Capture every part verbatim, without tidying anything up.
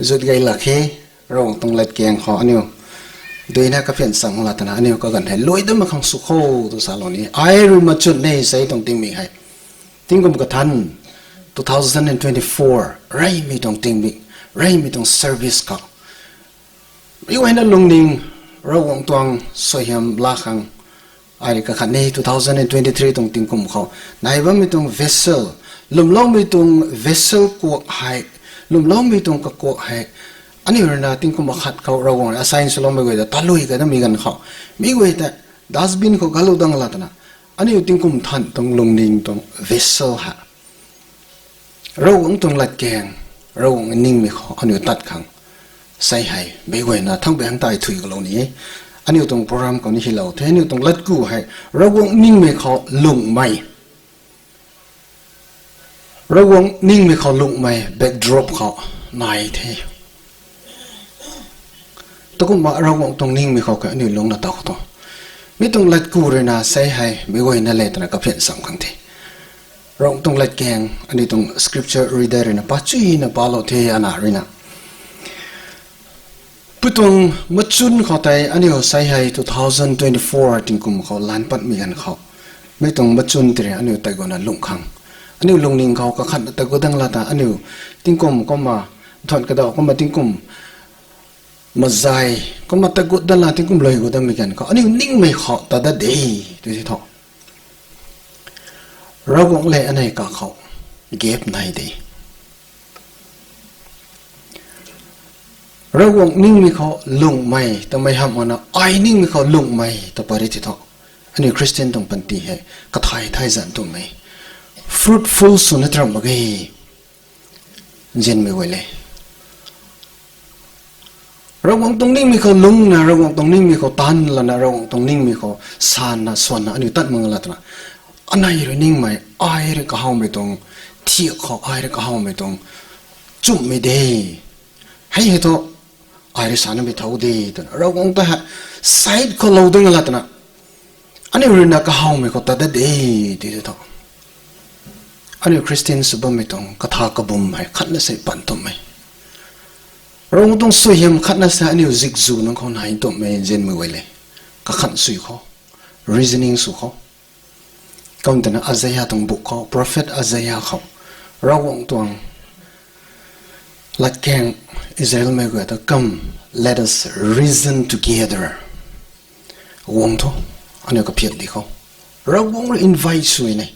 Zut gay lak khe, Ravguangc tuang latkaeng khou aniu duina kaphian cham la twna aniu kaganv hei lui dam mak khang sw kho tu salou ni. Ai rui machun nei sei tuang tingmik hei. Tingkum kathan, two thousand and twenty-four, reymei tuang tingmik, reymei tuang service khou. Meic guayna lungning, Ravguangc tuang suaihiam la khang. Ai rui kakhat ni two thousand and twenty-three tuang tingkum khou. Nai bammei tuang vessel, lwmloumei tuang vessel kuak hei, lwmloumei tuang kakuak hei. Aniu rui na tingkum akhat khou Ravguangc rui assign swloumei guay ta, talui ka damei ganv khou. Meic guay ta, dustbin khou galou dang la twna. Aniu tingkum than tuang lungning tuang vessel hei. Ravguangc tuang latkaeng, Ravguangc ningmei khou aniu tat khang. Sei hei, meic guayna thang bang tai thui kalou ni e. Aniu tuang program khou ni hylou the, aniu tuang latku hei, Ravguangc ningmei khou lungmei. Ravguangc ningmei khou lungmei backdrop khou nai the. Takumna Ravguangc tuang ningmei khou kha aniu lungcna taw khou tu. Mi tuang latku rui na sei hei, meic guayna le twna kaphian cham khang the. Ravguangc tuang latkaeng, aniu tuang scripture reader rui na pa chuyna palou the ana rui na. Pu tuang machun khou tei aniu sei hei two thousand twenty-four tingkum khou lan patmei ganv khou. Mi tuang machun tei rui aniu tei guna lung khang. Aniu lungning khou kakhat tei gu dang la ta aniu tingkum kumna, thuan kadau kumna tingkum mazai, kumna ta gut dat la tingkum lui gu datmei ganv khou. Aniu ningmei khou ta dat de, tu si tho. Ravguangc le anei kakhou gap nai de. Ravguangc ningmei khou lungmei, tamei hamh ana ai ningmei khou lungmei, ta pary ti tho. Aniu Christian tuang panty hei, kathai thai zan twmei. Fruitful swna tram mak ge. Nzianmei guay le. Ravguangc tuang ningmei khou lungna, Ravguangc tuang ningmei khou taanv lana, Ravguangc tuang ningmei khou sanna, swanna, aniu tat mak la twna. Anei rui ningmei, ai rui kahawmei tuang, thiak khou ai rui kahawmei tuang, chumhmei de. Hei hei thu, ai rui sana mei thau de, twna. Ravguangc ta hei, side khou lou dang la twna. Aniu rui na kahawmei khou ta dat de, ti tho. Aniu Christian sw bammei tuang, katha kabum hei, khatna sei pan twmei. Ravguangc tuang suaihiam khatna sei aniu zikzu nang khou nai twmei nzianmei guay le. Kakhat sw khou, reasoning sw khou. Kum twna Isaiah tuang book khou, prophet Isaiah khou. Ravguangc tuang latkaeng Israelmei guay ta, come, let us reason together. Guang tho, aniu kaphiat di khou. Ravguangc rui invite sw e ne.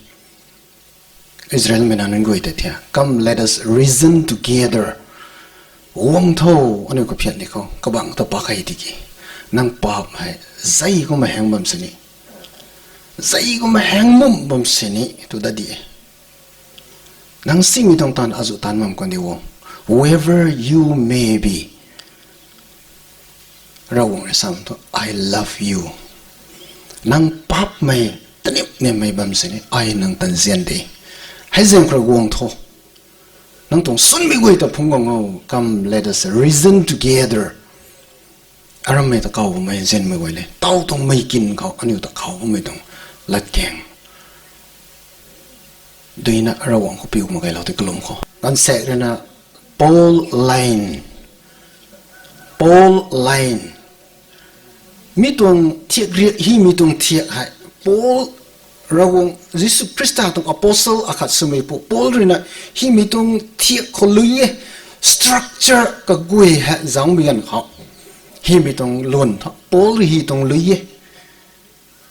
Israelmei na nunc guay ta thia, come, let us reason together. Guang tho, aniu kaphiat di khou, kabangc ta pak hei tiki. Nang paap hei, zei kumna heng bam sini. Zei kumna heng mum bam sini, tu dat di e. Nang simei tuang taanv azuh taanv bam kan di o. Whoever you may be. Ravguangc rui sam thu, I love you. Nang paapmei, tanip nimmei bam sini, ai nang ta nzian de. Hei zaeng khou rui guang tho. Nang tuang sunmei guay ta phungc guang o, come, let us reason together. Arammei ta kaw bammei nzianmei guay le. Taw tuang mei kin khou, aniu ta kaw bammei tuang latkaeng. Duina Ravguangc khou piu mak gay lou tei kalum khou. Ganvsaekc rui na Paul line. Paul line. Mi tuang thiak riak hymei tuang thiak hei. Paul, Ravguangc Jisu Khrista tuang apostle akhat swmei pu. Paul rui na hymei tuang thiak khou lui e. Structure kaguay hei zaucmei ganv khou. Hymei tuang luan tho. Paul rui hy tuang lui e.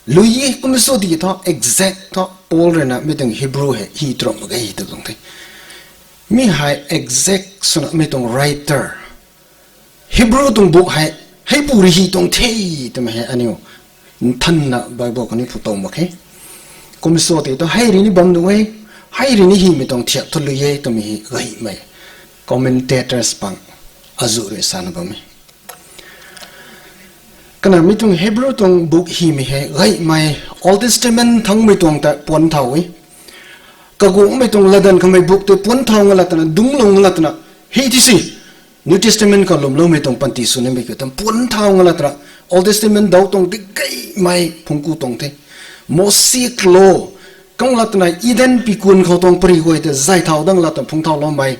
Lui e, kum sw tiki thu, exact thu, Paul rui na mi tuang Hebrew hei hy tuang mak ge tu tuang the. Mi hei exact swna mi tuang writer. Hebrew tuang book hei, hei pu rui hy tuang the, twmei hei aniu nthanna Bible khou ni phu tow mak khe. Kum sw tiki thu, hei rui ni bam nuh e, hei rui ni hymei tuang thiak thu lui e, twmei hei gaymei commentators pang azuh rui sana bam e. Kana mi tuang Hebrew tuang book hymei hei gaymei Old Testament thangmei tuang ta puan thau e. Kaguangmei tuang latdanv khamei book tei puan thau nga la twna, dungclou nga la twna, hei ti si. New Testament khou lwmloumei tuang panty sw nimei khou tam puan thau nga la twna, Old Testament daw tuang di gaymei phungc ku tuang the. Mosaic Law, kang la twna Eden pikuan khou tuang pary guay ta zay thau dang la twna phungc thauloumei.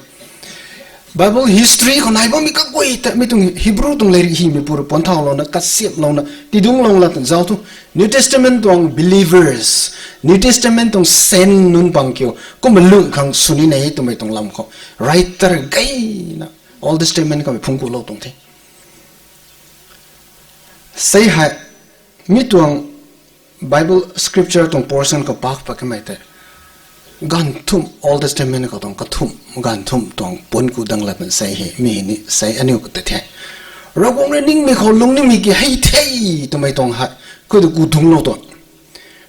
Bible history khou nai bammei kaguay ta mi tuang Hebrew tuang lerik hymei pu rui puan thaulouna, kasiamhlouna tidungc lou la tan zauc thu, New Testament tuang believers, New Testament tuang saint nunc bang kiu kumna lung khang sw ni nei twmei tuang lam khou writer gayna Old Testament khou phungc kulou tuang the. Sei hei mi tuang Bible scripture tuang portion khou pak pat kamei tei, ganv thumh, Old Testament khou tuang kathumh, ganv thumh tuang puan ku dang lat na sei hei, mi hei ni sei aniu khou tei the. Ravguangc rui ningmei khou lung nimei ki hei the twmei tuang hei, khou tu ku dungclou tuang.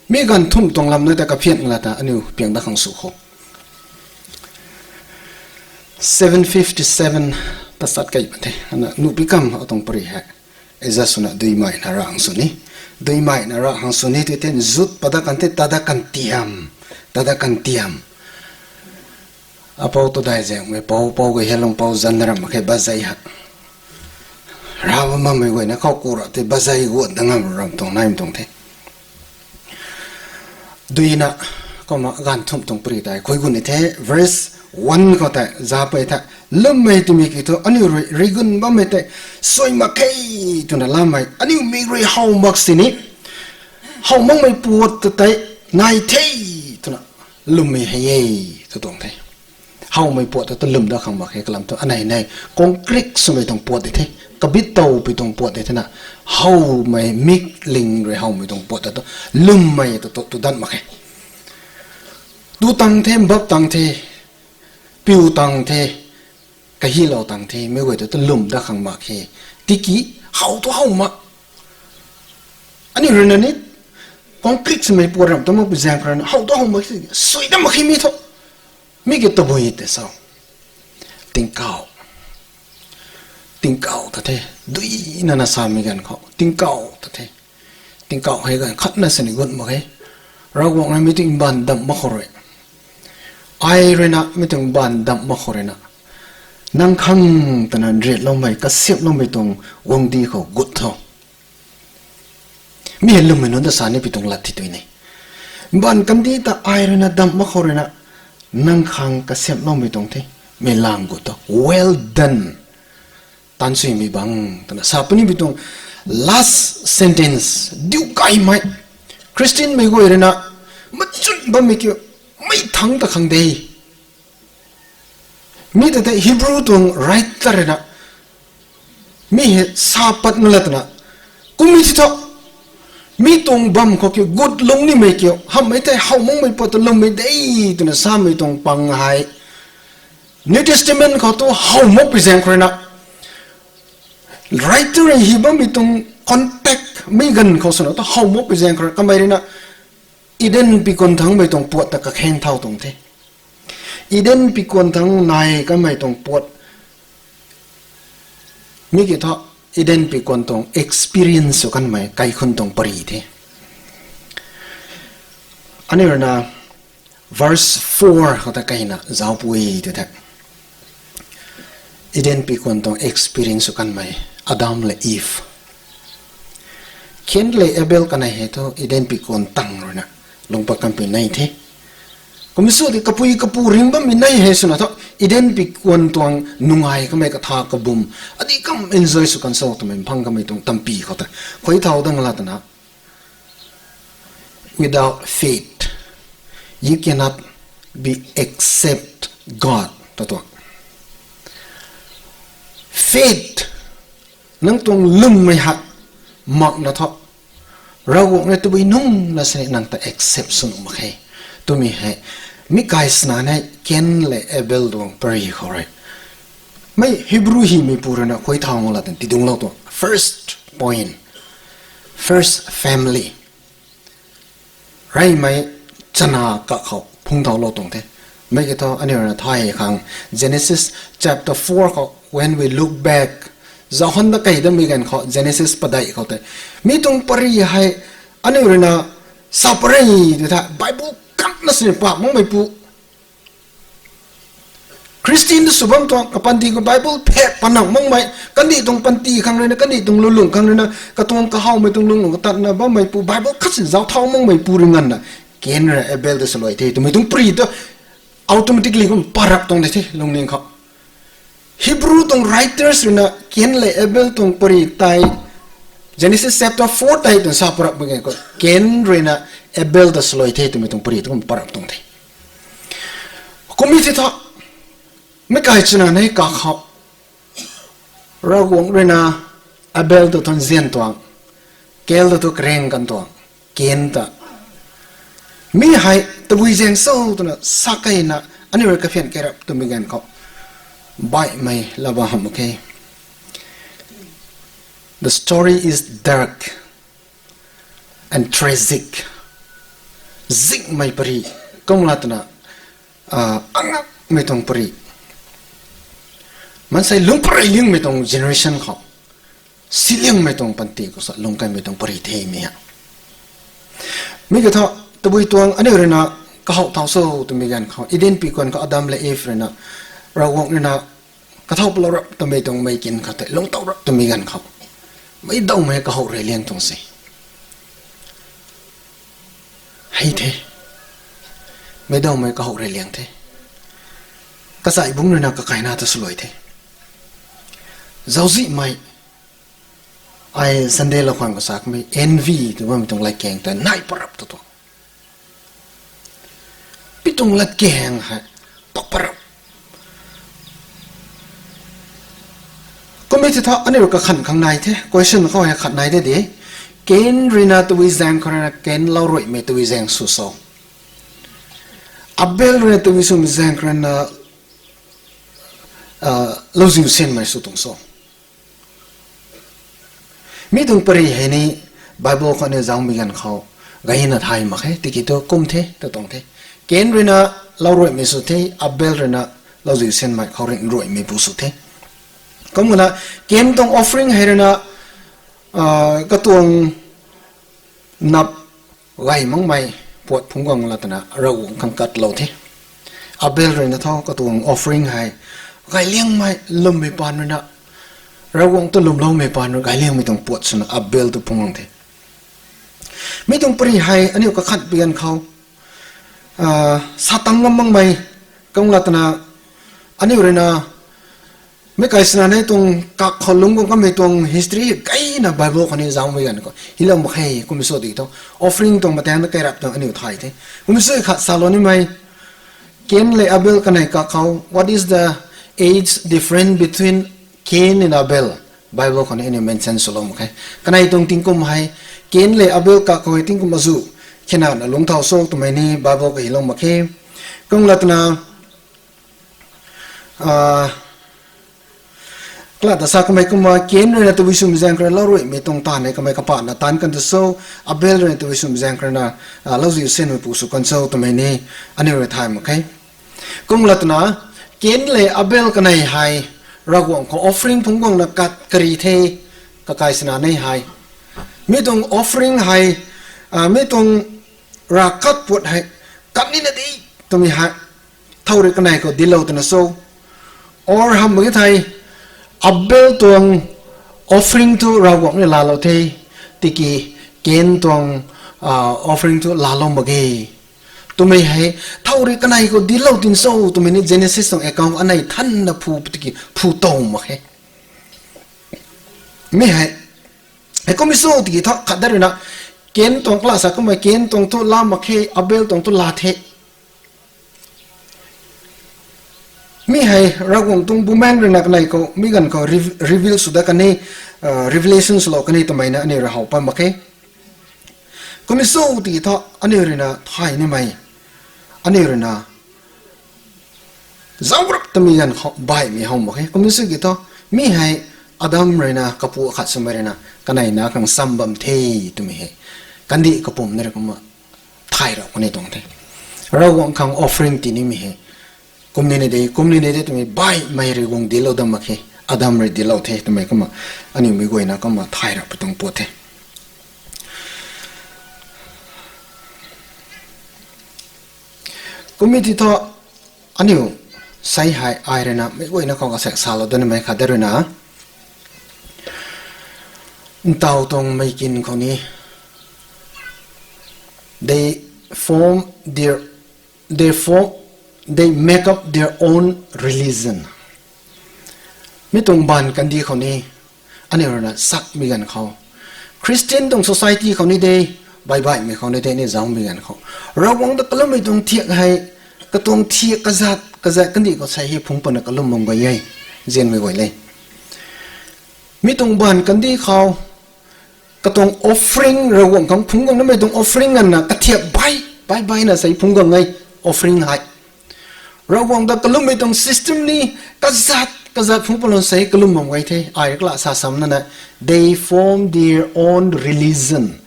Mi ganv thumh tuang lam na ta kaphian la ta aniu piang dat khang sw khou. Seven fifty-seven ta sat kei pa the, ana nuh pi kam atuang pari hei. Ei za swna duimeina ra hang sw ni. Duimeina ra hang sw ni, tei ten zut pada kan the, tada kan tiam, tada kan tiam. Apou tu dai zaengmei pou, pou gay helung pou zan ram khe bazei ha. Ra bam bammei guayna khou ku ra tei bazei guat da ngam ram tuang naimei tuang the. Duina, kumna ganv thumh tuang pari tei khui gun ni the, verse one khou tei za pei the, lwmmei twmei ki thu aniu rui rigun bammei tei suai mak khe twna lamei, aniu mik rui how mak sini, how makmei puat ta tei nai the twna lwmmei hei e tw tuang the. Howmei puat ta tu lwm dat khang mak khe kalam thu anei nei, concrete swmei tuang puat di the, kabit towpui tuang puat di thena, howmei mik ling rui howmei tuang puat ta tu lwmmei ta tu, tu dat mak khe. Tu tang the, mbap tang the, piu tang the, kahilou tang the, mei guay ta tu lwm dat khang mak khe. Tiki, how tu how mak. Aniu rui na ni, concrete swmei puat ram ta makpui zaeng khou rui na, how tu how mak khe, sui dat mak khe mi thu. Mi ki tabui tei sa. Tingkauh. Tingkauh ta the. Duina na samei ganv khou. Tingkauh ta the. Tingkauh hei ganv khatna sini gut mak khe. Ravguangc rui mi tuang mbaanv damh mak khou rui, ai rui na mi tuang mbaanv damh mak khou rui na, nang khang twna nriatloumei, kasiamhloumei tuang guangcdic khou gut tho. Mi hei lwmmei nunc ta sa ni pi tuang lat thi tui ni. Mbaanv kandih ta ai rui na damh mak khou rui na, nang khang kasiamhloumei tuang the, mi lang gut tho. Well done. Taansuimei bang, twna sa puni pi tuang last sentence, diu kaimei. Khristianmei guay rui na, machun bammei kiu, mei thangc ta khang de. Mi ta tei Hebrew tuang writer rui na, mi hei sa pat na la twna, kum mi ti thu, mi tuang bam khou kiu gut lung nimei kiu, hamhmei tei how makmei puat ta lwmmei de, twna samei tuang pang hei. New Testament khou tu how makpui zaeng khou rui na, writer rui hi bammei tuang context mei ganv khou swna tu how makpui zaeng khou rui kamei rui na, Eden pikuan thangc mei tuang puat ta kakheng thau tuang the. Eden pikuan thangc nai kamei tuang puat. Mi ki thu, Eden pikuan tuang experience sw kanmei kaikhunc tuang pari the. Aniu rui na, verse four khou ta kaina zaupui tu the. Eden pikuan tuang experience sw kanmei, Adam le Eve. Cain le Abel kanei hei thu Eden pikuan tang rui na, lungc pat kanpui nei the. Kum sw di kapui kapu ring bammei nei hei swna thu, Eden pikuan tuang nungai kamei katha kabum, adih kam enjoy sw kan cho twmei mphang kamei tuang tampi khou ta. Khui thau dang la twna, without faith, you cannot be accept God, ta tuang. Faith, nang tuang lwmmei hei makna thu, Ravguangc rui tabui nungc na sini nang ta accept sw nuh mak khe. Twmei hei, mi kai sna nei Cain le Abel tuang pari khou rui. Mei Hebrew hymeipu rui na khui thau ngou la tan tidungclou tuang. First point. First family. Reymei chana kakhou phungc thaulou tuang the. Mei ki thu aniu rui na thay khang Genesis chapter four khou, when we look back, Johan ta kei damei ganv khou, Genesis padeih khou tei, mi tuang pari hei aniu rui na sa pari tei tha, Bible kangna sini pak makmeipu. Khristian sw bam tuang, kapanty khou Bible phek panang makmei, kandih tuang panty khang rui na, kandih tuang lulung khang rui na, katuang kahawmei tuang lulung katatna bammeipu, Bible khat sin zauc thau makmeipu rui nganvna, Cain rui Abel ta swluai the twmei tuang pari tu automatically kum parap tuang de the lungning khou. Hebrew tuang writers ruina Cain le Abel tuang pari tei, Genesis chapter four tei twna sa parap bang e khou, Cain ruina Abel ta swluai the twmei tuang pari tuang parap tuang the. Kum e thei thu, meic kai chwna nei kakhou, Ravguangc ruina Abel ta thu nzian tuang, Cain ta thu kareng kan tuang, Cain ta. Mi hei tabui zaeng cho twna sa keyna, aniu rui kaphian key rap twmei ganv khou, baihmei laa bam hamh mak khe. The story is dark and tragic. Zingmei pari, kumna twna, angakmei tuang pari. Maansei lungc parey liangmei tuang generation khou, si liangmei tuang panty khou sa lungc kaymei tuang pari the mi ha. Mi kiu thu, tabui tuang aniu ruina kahow thau cho twmei ganv khou, Eden pikuan khou Adam le Eve ruina, Ravguangc ruina kathau palou rap twmei tuang mei kin khou tei lungc tow rap twmei ganv khou, meic dawmei kahow rey liang tuang se. Hei the. Meic dawmei kahow rey liang the. Kachai bungc ruina kakaina ta swluai the. Zauczihmei, ai Sunday lou khwan khou sa kamei envy tw bammei tuang latkaeng tei nai parap ta tuang. Pi tuang latkaeng hei pak parap. Kum e thei thu aniu kakhan khang nai the, question khou hei khat nai the de. Cain ruina tabui zaeng khou ruina Cain lauruimei tabui zaeng sw cho? Abel ruina tabui swmei zaeng khou ruina lauziu sinmei sw tuang cho? Mi tuang pari hei ni Bible khou aniu zaumei ganv khou gayna thay mak khe, tiki thu kum the ta tuang the. Cain ruina lauruimei sw the, Abel ruina lauziu sinmei khou ringh ruimei pu sw the. Kumna Cain tuang offering hei ruina katuang nap gay makmei puat phungc guang la twna Ravguangc khang katlou the. Abel ruina thu katuang offering hei gayliangmei lwmmei paan ruina, Ravguangc tu lwmloumei paan rui gayliangmei tuang puat swna Abel tu phungc guang the. Mi tuang pari hei aniu kakhan pi ganv khou sa tang ngam makmei, kumna twna aniu ruina meic kai chwna nei tuang kak khou lungc guang kamei tuang history gayna Bible khou ni zaumei ganv khou hilou mak khe. Kum e sw tiki thu, offering tuang mataeng na key rap tuang aniu thay the. Kum e sw khat salou nimei, Cain le Abel kanei kak khou, what is the age difference between Cain and Abel? Bible khou ni aniu mention swlou mak khe. Kanei tuang tingkum hei, Cain le Abel kak khou hei tingkum azuh khyna na lungc thau cho twmei ni Bible khou hilou mak khe. Kumna twna kala ta sa kamei kumna, Cain ruina tabui swmei zaeng khou ruina lauruimei tuang taanv hei kamei kapana taanc kan ta cho, Abel ruina tabui swmei zaeng khou ruina lauziu sinmei pu sw kan cho twmei ni aniu rui thay mak khe. Kumna twna, Cain le Abel kanei hei Ravguangc khou offering phungc guangna kat kari the, kakai chwna nei hei. Mi tuang offering hei, mi tuang ravkat puat hei kat nina de twmei hei thow rui kanei khou dinclou twna cho? Or hamh mak ge thei, Abel tuang offering thu Ravguangc ni laalou the, tiki Cain tuang offering thu laalou mak ge twmei hei thow rui kanei khou dinclou tin cho twmei ni Genesis tuang account anei thanna phu tiki phu tow mak khe. Mi hei, hei kum e sw tiki thu khat da ruina, Cain tuang kala sa kummei Cain tuang thu laa mak khe, Abel tuang thu laa the. Mi hei Ravguangc tuang Bumaengh ruina kanei khou mi ganv khou reveal sw dat kan e, revelation swlou kan e twmei na aniu rui how pat mak khe. Kum e sw tiki thu aniu ruina thay nimei, aniu ruina zauc rap twmei ganv khou baihmei how mak khe. Kum e sw ki thu, mi hei Adam ruina kapu akhat swmei ruina kanei na khang sam bam the twmei hei, kandih kapumc na rui kumna thay rap kan e tuang the. Ravguangc khang offering tii nimei hei kum nina de, kum nina de twmei baihmei rui guang dinclou dat mak khe. Adam rui dinclou the twmei kumna aniu mei guayna kumna thay rap pi tuang puat the. Kum e ti thu, aniu sei hei ai ruina mei guayna khou kasaek salou dat nimei khat da ruina, ntaw tuang meic kin khou ni, they form their, they form, they make up their own religion. Mi tuang baanv kandih khou ni, aniu rui na sakmei ganv khou, Christian tuang society khou ni de, baihbaihmei khou ni de, ni zaumei ganv khou, Ravguangc ta kalummei tuang thiak hei, katuang thiak kazat kazat kandih khou sei hei phungc patna kalum bam gay e, zianmei guay le. Mi tuang baanv kandih khou, katuang offering, Ravguangc khang phungc guang namei tuang offering nganvna kathiak baih baih baihna sei phungc guang e, offering hei. Ravguangc ta kalummei tuang system ni kazat kazat phungc pat lou sei kalum bam gay the, ai kala sa samna na, they form their own religion.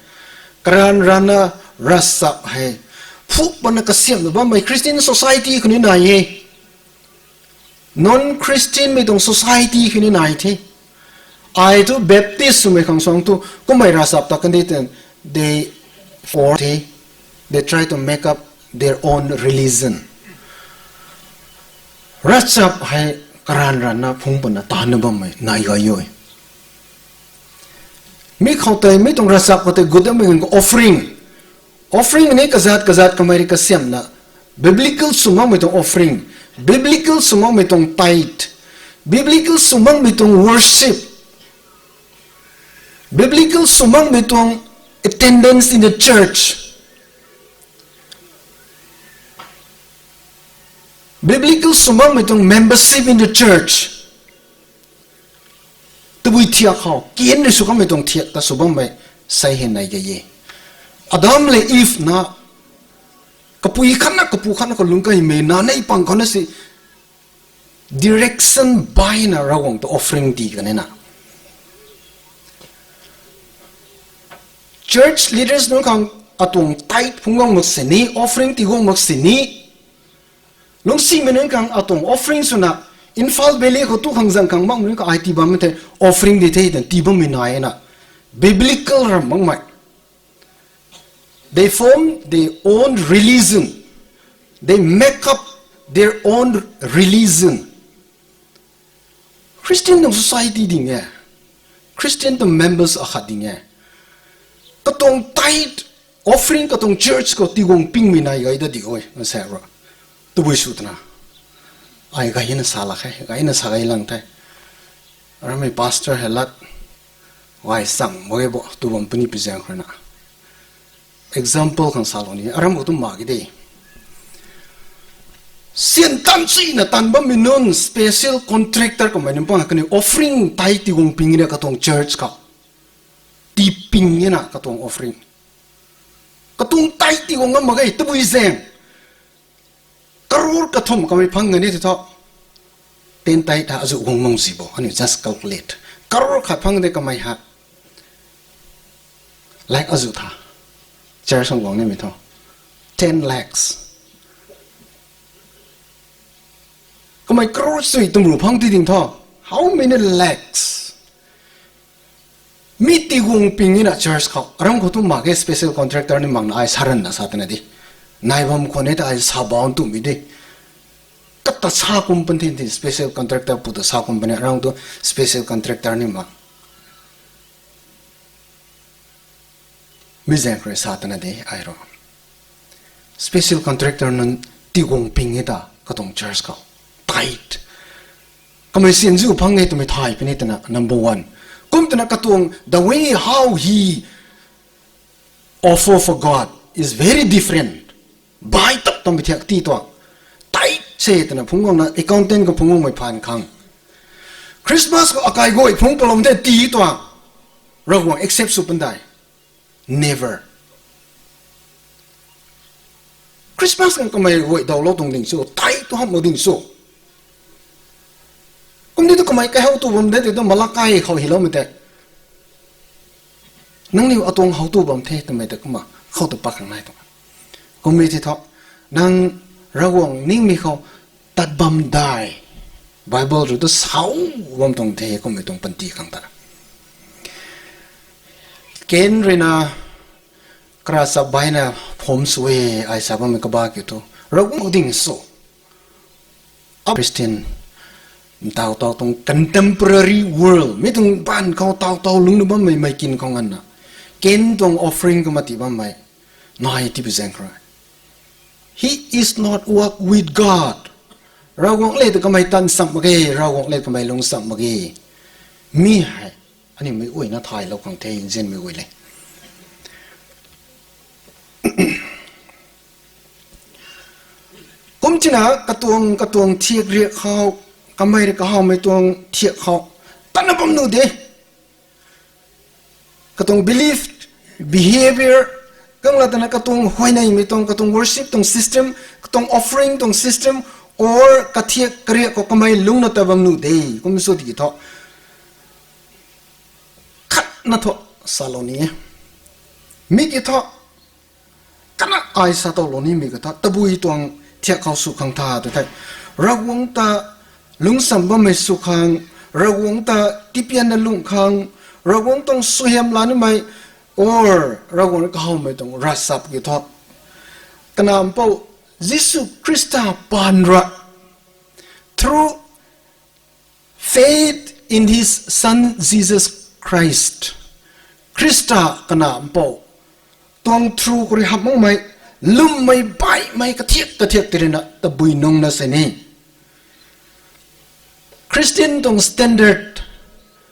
Karanv ranvna ravchap hei phungc patna kasiamhna bammei Christian society khou ni nai e. Non-Christianmei tuang society khou ni nai the. Ai thu Baptist swmei khang suang thu, kummei ravchap ta kandih ten, they form the, they try to make up their own religion. Ravchap hei karanv ranvna phungc patna taanna bammei nai gay e. Mi khou tei, mi tuang ravchap khou tei gut dammei ganv khou offering. Offering ni kazat kazat kamei rui kasiamhna, biblical sw makmei tuang offering, biblical sw makmei tuang tithe, biblical sw makmei tuang worship, biblical sw makmei tuang attendance in the church, biblical sw makmei tuang membership in the church. Tabui thiak khou, kin rui sw kamei tuang thiak ta sw bammei sei hei nai gay e. Adam le Eve na, kapui khatna kapu khatna khou lungc kaimei na nei pang khou na si, direction baihna Ravguangc ta offering tii kan e na. Church leaders nunc khang atuang tithe phungc guang mak sini, offering tii guang mak sini, lungcsimei nunc khang atuang offering swna, Imphal Valley khou tu khang zang khang makmei nunc khang ai tii bammei the, offering di the tan tii bammei nai e na. Biblical ram makmei. They form their own religion. They make up their own religion. Christian tuang society ding e, Christian tuang members akhat ding e, katuang tithe, offering katuang church khou tiguang pingmei nai gay da di e, na sa ra. Tabui sw twna, ai gayna sa lak khe, gayna sa gay lang the. Aramei pastor hei lat gay chang mak ge bo, tu bam puni pi zaeng khou rui na. Example khang salou ni, aram khou tu mak ge de. Syan tan chuina tan bammei nunc special contractor kamei nunc pang kaniw offering tithe tiguang ping e na katuang church khou. Tii ping e na katuang offering. Katuang tithe tiguang ngam mak ge, tabui zaeng. Crore kathumh kamei phang gani thu, ten tithe ta azuh guang mang zi bo, aniu just calculate. Crore khat phang de kamei ha. Lakh azuh tha. Church khang guang nimei thu, ten lakhs. Kamei crore sui tumru phang ti ding thu, how many lakhs? Mi tiguang ping e na church khou. Aram khou tu mak ge, special contractor ni makna ai sa ranna sa tana di. Nai bam khwan e ta ai sa bam twmei de. Kata sa kum pan the, special contractor pu ta sa kum pan e, aram tu special contractor ni mak. Mi zaeng khou rui sa tana de ai ro. Special contractor nunc tiguang ping e ta katuang church khou. Tithe. Kamei syan zu phang e twmei thay puni twna, number one. Kum twna katuang, the way how he offer for God is very different. Bai tap tam thiak ti tuang. Tithe se twna phungc guangna accountant khou phungc guangmei phaan khang, Christmas khou akai guay phungc palum the ti tuang. Ravguangc accept sw pan dai. Never. Christmas khang kamei guay dawlou tuang ding cho, tithe tu hamhlou ding cho. Kumdi tu kamei kai how tu bam de, ti tu Malakai khou hyloumei tei, nangniw atuang how tu bam the twmei ta kumna khou tu pak khang nai tuang. Kummei ti thu, nang Ravguangc ningmei khou tat bam dai. Bible rui tu sau bam tuang the, kummei tuang panty khang ta. Kain rui na kara chap baihna phum sw e, ai sa bammei kaba kiu thu, Ravguangc ding so. Christian, taw taw tuang contemporary world, mi tuang baanv khou taw taw lungcna bammei mei kin khou nganvna, Kain tuang offering kumna tii bammei nai ti pi zaeng khou rui, he is not walk with God. Ravguangc le ta kamei tan sam mak ge, Ravguangc le kamei lung sam mak ge. Mi hei, animei guayna thaylou khang the, nzianmei guay le. Kum tina katuang, katuang thiak riak khou, kamei rui kahawmei tuang thiak khou, tatna bam nuh de. Katuang belief, behavior, kang la tana katuang huayneymei tuang, katuang worship tuang system, katuang offering tuang system, or kathiak kariak khou kamei lungna ta bam nuh de, kum sw tiki thu. Khatna thu salou ni e. Mi ki thu, kana ai sa towlou nimei ka tha, tabui tuang thiak khou sw khang tha tw the. Ravguangc ta lungcsam bammei sw khang, Ravguangc ta tipianna lungh khang, Ravguangc tuang suaihiam la nimei, or Ravguangc rui kahawmei tuang ravsap ki thu. Kanac mpouh Jisu Khrista paan ra, through faith in his Son Jesus Christ. Khrista kanac mpouh tuang through khou rui hamh makmei, lwmmei, baihmei, kathiak kathiak tei ruina tabui nungc na sini Christian tuang standard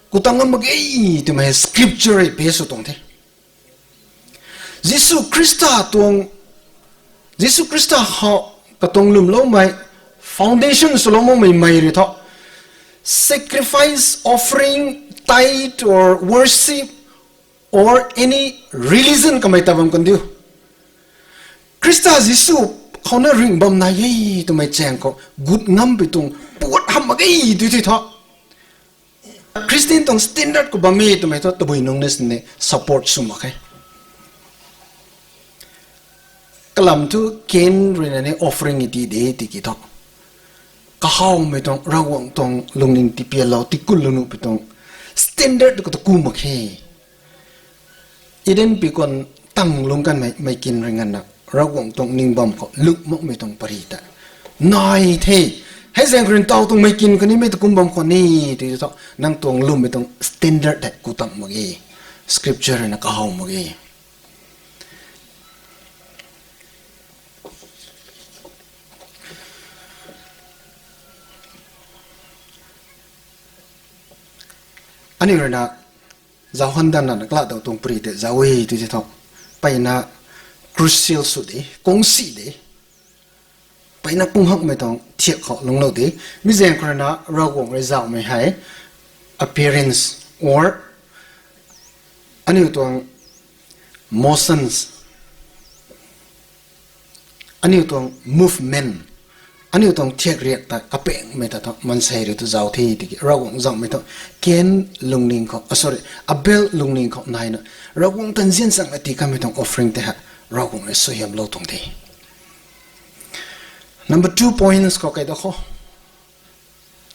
ku tang ngam mak ge twmei scripture rui base sw tuang the. Jisu Khrista tuang, Jisu Khrista khou katuang lwmloumei, foundation swlou makmei mei rui thu, sacrifice, offering, tithe or worship or any religion kamei ta bam kan diu. Khrista Jisu khou na ringh bam nai e twmei chaeng khou gut ngampui tuang puat hamh mak ge tw thei thu, Christian tuang standard khou bam e twmei thu tabui nungc na sini support sw mak khe. Kalam thu Cain ruina ni offering i ti de tiki thu, kahawmei tuang, Ravguangc tuang lungning tipianlou, tikunlou nuhpui tuang standard khou ta ku mak khe. Eden pikuan tang lungc kanmei meikin rui nganvna Ravguangc tuang ning bam khou lungh makmei tuang pary ta nai the. Hei zaeng khou rui ntaw tuang meikin khatni mei ta kum bam khwan ni, tiki thu nang tuang lwmmei tuang standard hei ku tang mak ge. Scripture ruina kahaw mak ge. Aniu ruina zauc han dan na kaladau tuang pary tei zauc e tw thei thu, mpeyna crucial sw de, kungsi de, mpeyna kung hakmei tuang thiak khou lungclou de. Mi zaeng khou ruina Ravguangc rui zauhmei hei appearance or aniu tuang motions, aniu tuang movement, aniu tuang thiak riak ta kapengmei ta thu maansei rui tu zauc the tiki Ravguangc zauhmei thu Cain lungning khou, ah, sorry, Abel lungning khou naina Ravguangc ta nzian chang a tii kanmei tuang offering tei hei Ravguangc rui suaihiamlou tuang the. Number two points khou kai da khou.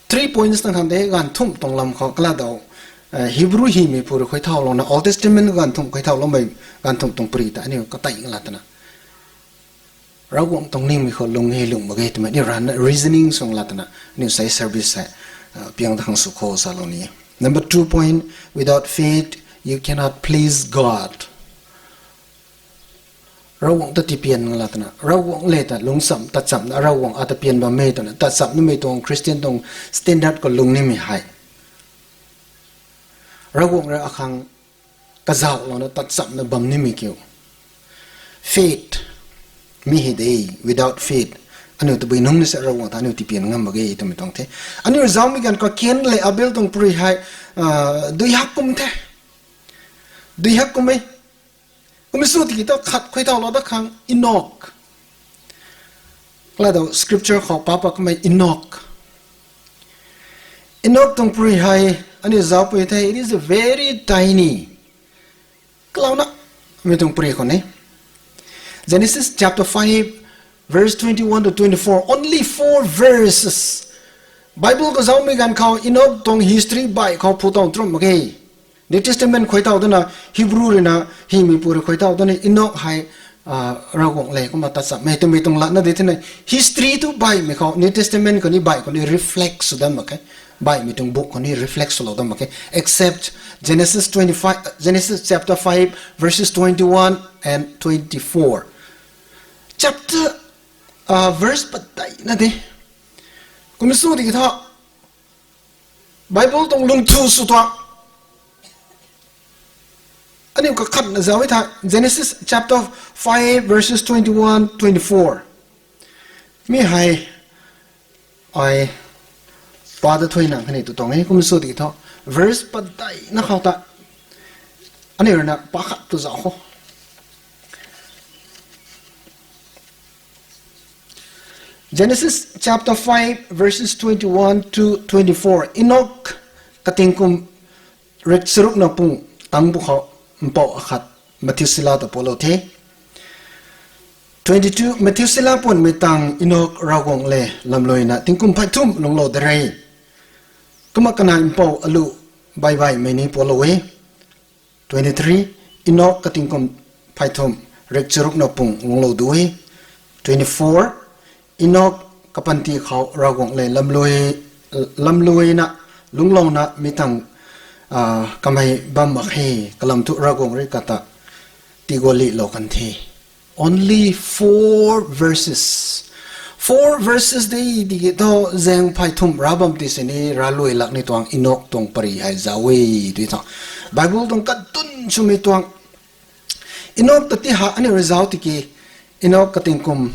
Three points tang khang de, ganv thumh tuang lam khou kaladau, eh, Hebrew hymeipu rui khuay thaulouna Old Testament ganv thumh khuay thauloumei, ganv thumh tuang pary ta aniu katei nga la twna Ravguangc tuang ningmei khou lung e lung mak ge twmei ni rana reasoning sw nga la twna aniu sei service hei, ah, piang ta khang sw khou salou ni. Number two point, without faith you cannot please God. Ravguangc ta tipian nga la twna, Ravguangc le ta lungccham, tatchamna, Ravguangc ata pian bammei twna tatcham nimei tuang Christian tuang standard khou lung nimei hei Ravguangc rui akhang kazauhlouna tatchamna bam nimei kiu. Faith mi hei de, without faith aniu tabui nungc na se Ravguangc ta aniu tipian ngam mak ge twmei tuang the. Aniu zaucmei ganv khou Cain le Abel tuang pary hei, ah, dui hak kum the. Dui hak kum e. Kum sw tiki thu khat khuay thaulou da khang Enoch. Kaladau scripture khou papa kamei Enoch. Enoch tuang pary hei aniu zaucpui the, it is a very tiny. Kalauna, mi tuang pary khou ni. Genesis chapter five, verse twenty-one to twenty-four, only four verses. Bible khou zaucmei ganv khou Enoch tuang history baih khou phu tang trum mak ge. New Testament khuay thau dana, Hebrew ruina hymeipu rui khuay thau dana, Enoch hei, ah, Ravguangc le kumna tatchamei twmei tuang latna de thena, history tu baihmei khou, New Testament khou ni baih khou ni reflect sw dam mak khe. Baihmei tuang book khou ni reflect swlou dam mak khe. Except Genesis twenty-five, Genesis chapter five, verses twenty-one and twenty-four. Chapter, ah, verse padeihna de. Kum sw tiki thu, Bible tuang lungthu sw tuang. Aniu kakhatna zauc e the, Genesis chapter five, verses twenty-one, twenty-four. Mi hei, ai, pa ta thuina khatni tu tuang e, kum sw tiki thu, verse padeihna khou ta. Aniu ruina pa khat tu zauc kho. Genesis chapter five, verses twenty-one to twenty-four. Enok kating kum rik charukna pung tang bu khou mpouh akhat Methusela ta pualou the. Twenty-two, Methusela puanmei tang Enok Ravguangc le lamluina tingkum phey thumh lungclou de re. Kumna kanei mpouh alu baibaimei ni pualou e. Twenty-three, Enok kating kum phey thumh rik charukna pung lungclou du e. Twenty-four, Enok kapanty khou Ravguangc le lamlui, lamluina lungclouna mi tang, ah, kamei bam mak khe, kalam thu Ravguangc rui kata tigualihlou kan the. Only four verses. Four verses de tiki thu zaeng phey thumh ra bam ti sini ralui lak ni tuang Enok tuang pary hei zauc e tw thu. Bible tuang katun swmei tuang. Enok ta ti ha aniu rui zauc tiki, Enok kating kum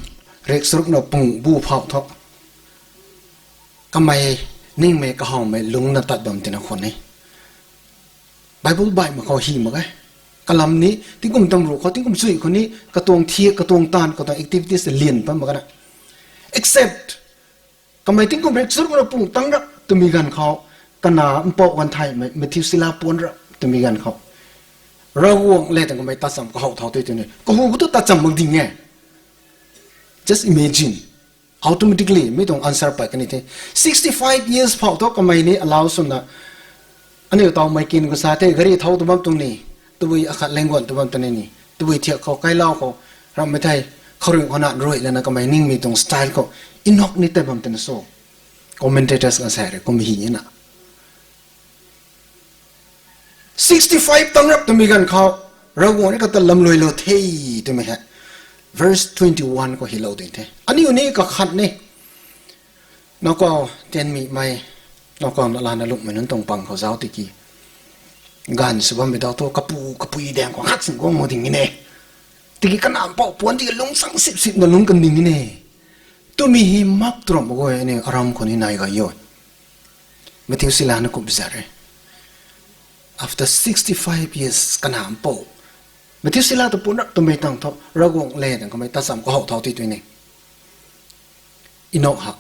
rik charukna pung bu phou thu, kamei ningmei kahawmei lungcna tat bam tina khwan e. Bible baih mak khou hy mak e. Kalam ni tingkum tamruh khou, tingkum chuih khou ni katuang thiak, katuang taanv, katuang activities lian pat mak kana. Except kamei tingkum rik charukna pung tang rap twmei ganv khou, kana mpouh ganv theimei Methusela puan rap twmei ganv khou, Ravguangc le tang kamei tacham kahow thau tei tw ni, kahu khou tu tacham mak ding e. Just imagine. Automatically mi tuang answer pat kan ni the. Sixty-five years phou thu kamei ni allow swna, aniu tawmei kin khou sa the, gari thau tu bam tuang ni, tabui akhat lengguan tu bam tuang ni, tabui thiak khou, kailau khou, rammei thei, khouringh khou na rui lana kamei ningmei tuang style khou, Enok ni tei bam twna so. Commentators kan sa re kum hi na. Sixty-five tang rap twmei ganv khou, Ravguangc rui kata lamluilou the twmei hei verse twenty-one khou hylou ding the. Aniu ni kakhat ni, nowkaw tianmimei, nowkaw na lana lungcmei nunc tuang pang khou zauc tiki, ganv sw bammei daw thu kapu, kapui daeng khou khat sing guang mak ding e ne. Tiki kana mpouh puan tiki lungcsang sip sipna lungc kan ding e ne, twmei hei mak tu ramh mak guay ni aram khou ni nai gay o. Methusela na kup zat e. After sixty-five years kana mpouh, Methusela ta puan rap twmei tang thu Ravguangc le tang kamei tacham kahow thau tei tw ni, Enok ha,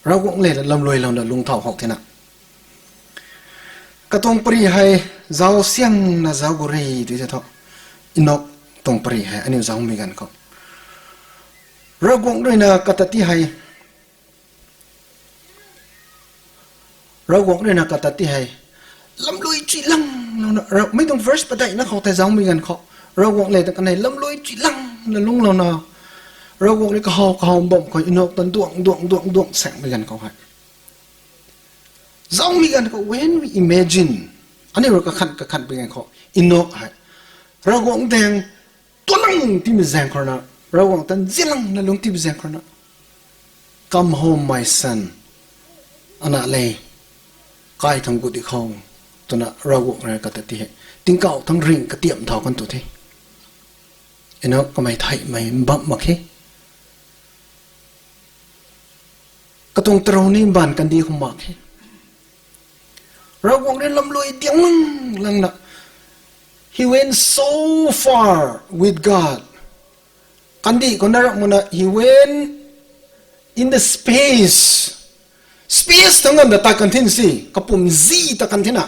Ravguangc le lamluilouna lungc thau how thena. Katuang pary hei zauc siangna zauc gu re tw the thu, Enok tuang pary hei aniu zaucmei ganv khou, Ravguangc ruina kata ti hei, Ravguangc ruina kata ti hei, lamlui chuilang louna, mei tuang verse padeihna khou thei zaucmei ganv khou, Ravguangc le tang kanei lamlui chuilangna lungclouna, Ravguangc rui kahow kahow bam khou Enok tan duang duang duang duang saengmei ganv khou hei, zaucmei ganv khou when we imagine, aniu rui kakhan kakhan pui ganv khou, Enok hei Ravguangc daeng tualang timei zaeng khou na, Ravguangc tan zialangna lungc timei zaeng khou na, Come home, my son. Ana le, kai thangc gut di khou, twna Ravguangc rui kata ti hei, tingkauh thangc ringh katiamh thau kan tu the. Enok kamei theihmei mbamh mak khe. Katuang tarou ni mbaanv kandih khou mak khe. Ravguangc rui lamlui diang lang langna, he went so far with God. Kandih khou na rak muna, he went in the space. Space thangc ganv ta tat kan thin si, kapumc zi tat kan thina.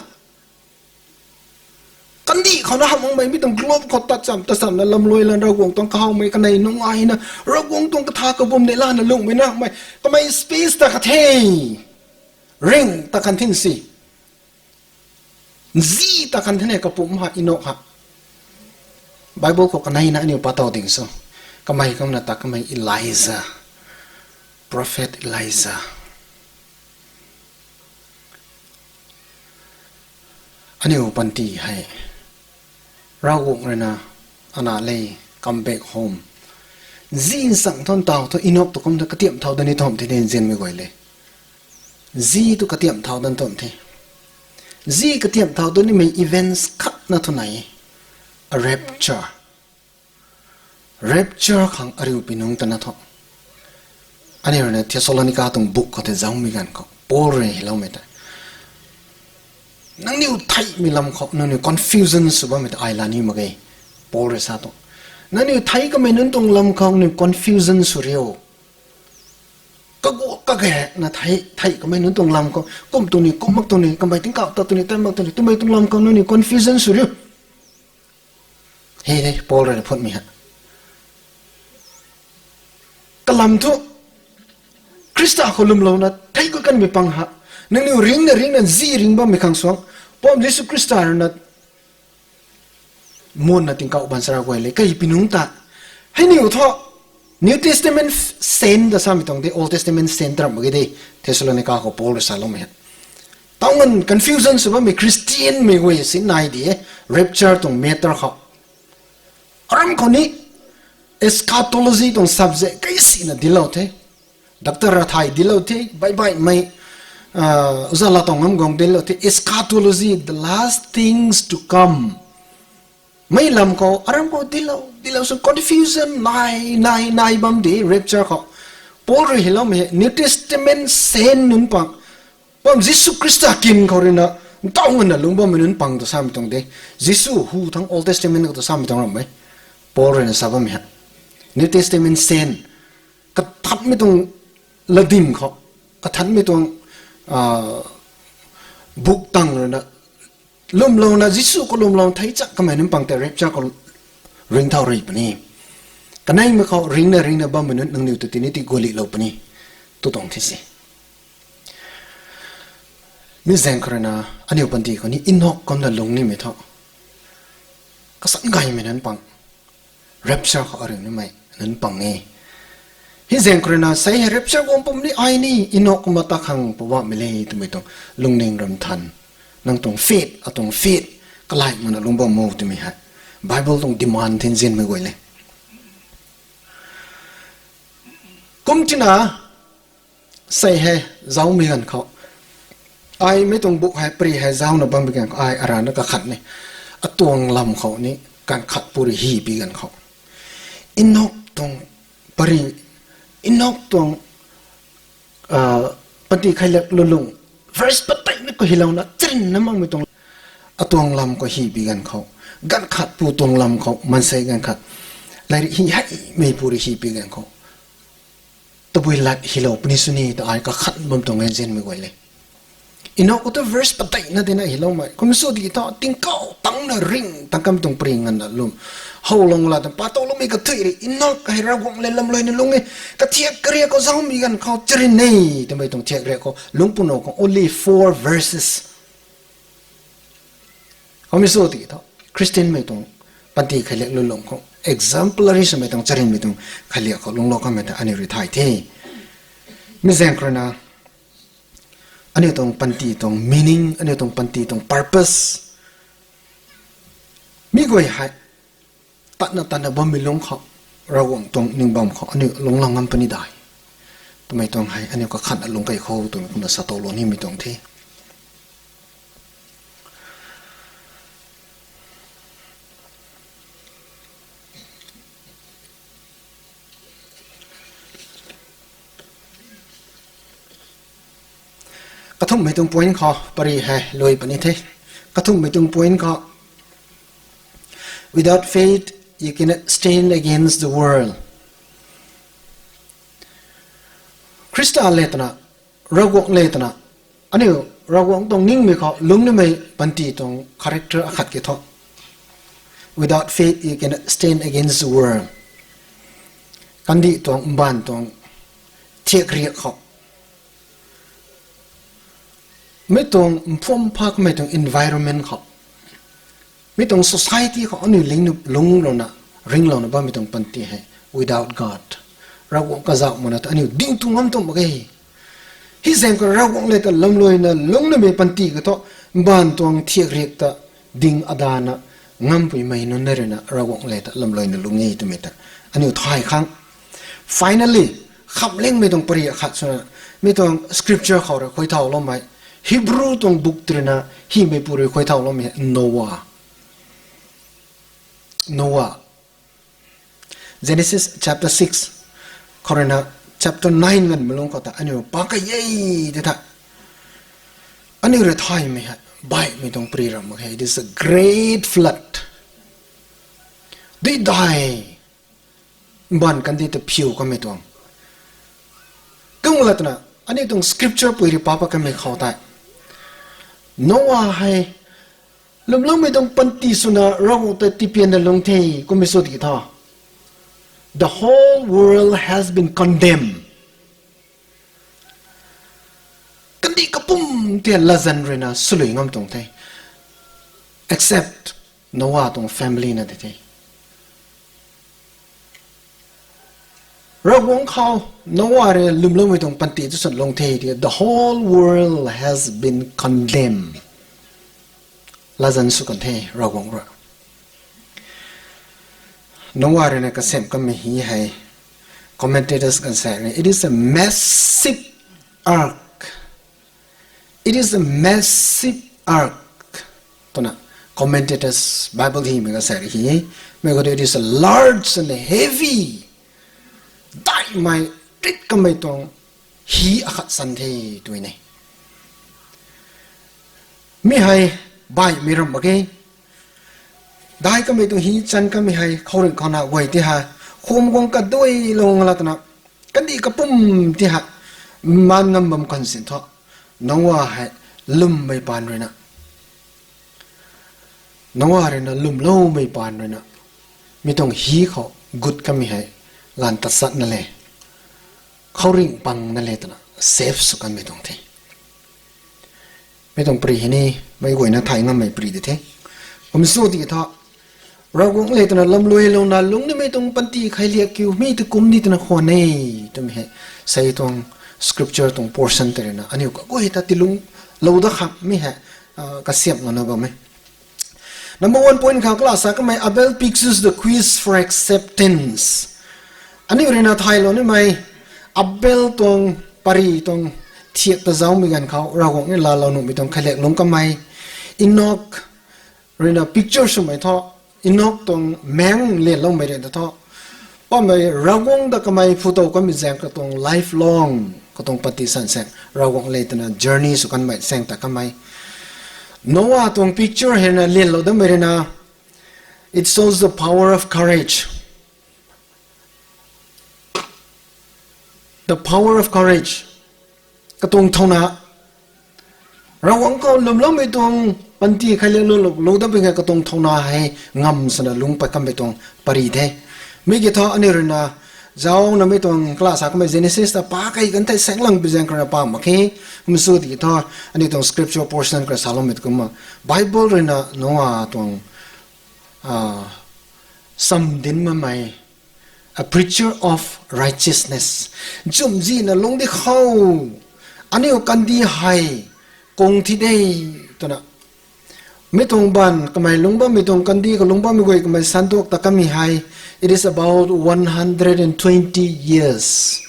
Kandih khou na hamh makmei mi tuang globe khou tat cham tat chamna lamlui lan Ravguangc tuang kahawmei kanei nungaina, Ravguangc tuang katha kabum neih lana lungcmei na hamhmei, kamei space ta ka the. Ringh ta kan thin si. Nzi ta kan thine kapumc ha Enok ha. Bible khou kaneina aniu pa tow ding so. Kamei kumna ta kamei Elijah. Prophet Elijah. Aniu panty hei, Ravguangc ruina, ana le, come back home. Nzi nsang thon taw thu Enok tu kumna katiamh thau da ni thom the de nzianmei guay le. Zi tu katiam thau dan tuam the. Zi katiam thau tu nimei events khat na thu nai e. A rapture. Rapture khang ariu pi nungc ta na thu. Aniu rui na Thessalonica tuang book khou tei zaumei ganv khou Paul rui na hiloumei tei, nangniw theihmei lam khou nangniw confusion sw bammei ta ai la ni mak ge. Paul rui sa tuang, nangniw thei kamei nunc tuang lam khou nangniw confusion sw riu. Kagu kage na thei, thei kamei nunc tuang lam khou kum tu ni, kum mak tu ni, kamei tingkauh ta tu ni, tei mak tu ni, twmei tuang lam khou nangniw confusion sw riu. He de, Paul rui na phutmei ha. Kalam thu, Khrista khou lwmlouna thei ku kanmei pang ha, nangniw ringna ringna zi ring bammei khang suang, Poubauhmei Jisu Khrista rui na muanna tingkauh baanchara guay le kai pi nungc ta. Hei niw thu, New Testament saint ta samei tuang de, Old Testament saint ta ramh mak ge de, Thessalonica khou Paul rui saloumei ha. Taw nganv confusion sw bammei Christian mei guay si nai di e, rapture tuang matter khou. Aram khou ni eschatology tuang subject kai sina dinclou the. Doctor Rathai dinclou the, baih baihmei, ah, Oja Latongam guang dinclou the, eschatology, the last things to come. Mei lam khou, aram khou dinclou, dinclou sw confusion nai, nai, nai bam di rapture khou. Paul rui hiloumei hei, New Testament saint nunc pang, Poubauhmei Jisu Khrista kin khou rui na, ntaw nganvna lungc bammei nunc pang ta samei tuang de. Jisu hu thangc Old Testament khou ta samei tuang ramh e. Paul rui na sa bammei hei, New Testament saint, kathanmei tuang latdyn khou, kathanmei tuang, ah, book tang rui na, lwmlouna, Jisu khou lwmlou thei chak kamei nunc pang tei rapture khou ringcthau rui puni. Kaneimei khou ringna ringna bammei nunc nangniw ta tini ti gualihlou puni. Tu tuang the se. Mi zaeng khou rui na, aniu panty khou ni Enok kumna lung nimei thu, kasan gaymei nunc pang, rapture khou ariu nimei nunc pang e. Hei zaeng khou rui na, sei hei rapture guang pum ni ai ni Enok kumna ta khang pw bammei le twmei tuang lungning ramthan, nang tuang faith, atuang faith kalai makna lungc bam o twmei hei Bible tuang demand thin zinmei guay le. Kum tina, sei hei zaumei ganv khou, ai mei tuang book hei pary hei zauna bammei ganv khou ai arana kakhat ni, atuang lam khou ni, ganv khat pu rui hi pi ganv khou, Enok tuang pary, Enok tuang, ah, panty khailiak lulung, verse pateina khou hylouna charynna makmei tuang, atuang lam khou hi pi ganv khou, ganv khat pu tuang lam khou maansei ganv khat, lairik hi heimei pu rui hi pi ganv khou, tabui lat hylou puni sw ni ta ai kakhan bam tuang e zinmei guay le. Enok khou tu verse pateina tina hyloumei kum sw di thu, tingkauh tangcna ring tang kam tuang pary nganvna lwm, howlou la ta patowloumei kathuic rui Enok hei Ravguangc le lamluina lung e, kathiak kariak khou zaumei ganv khou charyn e twmei tuang thiak riak khou lungc pwno khou only four verses. Kum sw di thu, Christian mei tuang panty khailiak lulung khou exemplary swmei tuang charynmei tuang khailiak khou lungclou kanmei ta aniu rui thay the. Mi zaeng khou rui na, aniu tuang panty tuang meaning, aniu tuang panty tuang purpose, mi guay hei tatna tatna bammei lungc khou, Ravguangc tuang ning bam khou aniu lungclou ngam puni dai twmei tuang hei aniu kakhatna lungc kei khou twmei kumna sa towlou nimei tuang the. Kathumhmei tuang point khou pary hei lui puni the. Kathumhmei tuang point khou, without faith, you cannot stand against the world. Khrista le twna, Ravguangc le twna, aniu Ravguangc tuang ningmei khou lungcnimei panty tuang character akhat ki thu, without faith you cannot stand against the world. Kandih tuang, mbaanv tuang thiak riak khou, mi tuang mphum pha kamei tuang environment khou, mi tuang society khou aniu ling lungclouna, ringclouna bammei tuang panty hei, without God, Ravguangc kazauh makna ta aniu ding tu ngam tuang mak ge. Hei zaeng khou Ravguangc le ta lamluina lungcnimei panty khou thu, mbaanv tuang thiak riak ta ding adana ngampuimei nunc na rui na Ravguangc le ta lamluina lungc e twmei ta aniu thay khang. Finally, khamlingmei tuang pary akhat swna, Mi tuang scripture khou rui khuay thau loumei, Hebrew tuang book tei ruina hymeipu rui khuay thau loumei hei Noah. Noah. Genesis chapter six khou ruina chapter nine nganv malung khou ta aniu pa kai e tei tha. Aniu rui thaymei hei baihmei tuang pri ram mak khe. It is a great flood. Dui dai mbaanv kandih ta phiu kamei tuang. Kum la twna, aniu tuang scripture pui rui pa pat kamei khou tei, Noah hei lwmloumei tuang panty swna Ravguangc ta tipianna lung the, kummei sw tiki tha, the whole world has been condemned. Kandih kapwm tei latzan ruina swlui ngam tuang the, except Noah tuang family na di the. Ravguangc khou Noah rui lwmloumei tuang panty tu swn lung the tiki, the whole world has been condemned. Latzan sw kan the Ravguangc rui. Noah ruina kasem kamei hei, commentators kan sa, it is a massive ark. It is a massive ark twna commentators Bible hymei kan sa hei. Mei khou tei it is a large and heavy. Daihmei rit kamei tuang hi akhat san the tw e. Mi hei baihmei ram mak ge. Dai kamei tuang hi chan kamei hei khouringh khou na guay tei ha, khum guang kaduilou nga la twna, kandih kapwm tei ha, maan ngam bam kan sin thu, Noah hei lwmmei paan ruina, Noah ruina lwmloumei paan ruina, mi tuang hi khou gut kamei hei gaanv tachatna le, khouringh pangna le twna save sw kanmei tuang the. Mi tuang pri hei ni, meic guayna thay ngammei pri di the. Kum sw tiki thu, Ravguangc le twna lamluailouna lungc nimei tuang panty kheiliak kiu mi tu kum ni twna khwan e, twmei hei, sei tuang scripture tuang portion tei ruina aniu kaguay ta tiilung lou dat khang mi hei, kasiamhlouna bam e. Number one point khou kala sa kamei, Abel pictures the quest for acceptance. Aniu ruina thaylou nimei, Abel tuang pary tuang thiak ta zaumei ganv khou Ravguangc ni laalou nuhmei tuang kheiliak lungc kamei, Enoch ruina picture swmei thu, Enoch tuang maengc lianloumei ruina ta thu, pamei Ravguangc ta kamei phutow kamei zaeng katuang lifelong, katuang panty san saeng Ravguangc le twna journey sw kanmei saeng ta kamei. Noah tuang picture hei na lianlou damei ruina, it shows the power of courage. The power of courage. Katuang thouna. Ravguangc khou lwmloumei tuang panty kheiliak lungc lou dat pui nge katuang thouna hei ngam swna lungc pat kanmei tuang pary the. Mi ki thu aniu ruina zauna mei tuang kala sa kamei Genesis ta pa kei kan thei saenglang pi zaeng khou ruina pa mak khe. Kum sw tiki thu, aniu tuang scripture portion khou rui saloumei tu kumna, Bible ruina Noah tuang samdin mamei, a preacher of righteousness. Nchumhzihna lungc di khou, aniu kandih hei kung thi de twna, mi tuang baanv kamei lungc bammei tuang kandih khou lungc bammei guay kamei sanduak ta kamei hei, it is about one hundred and twenty years.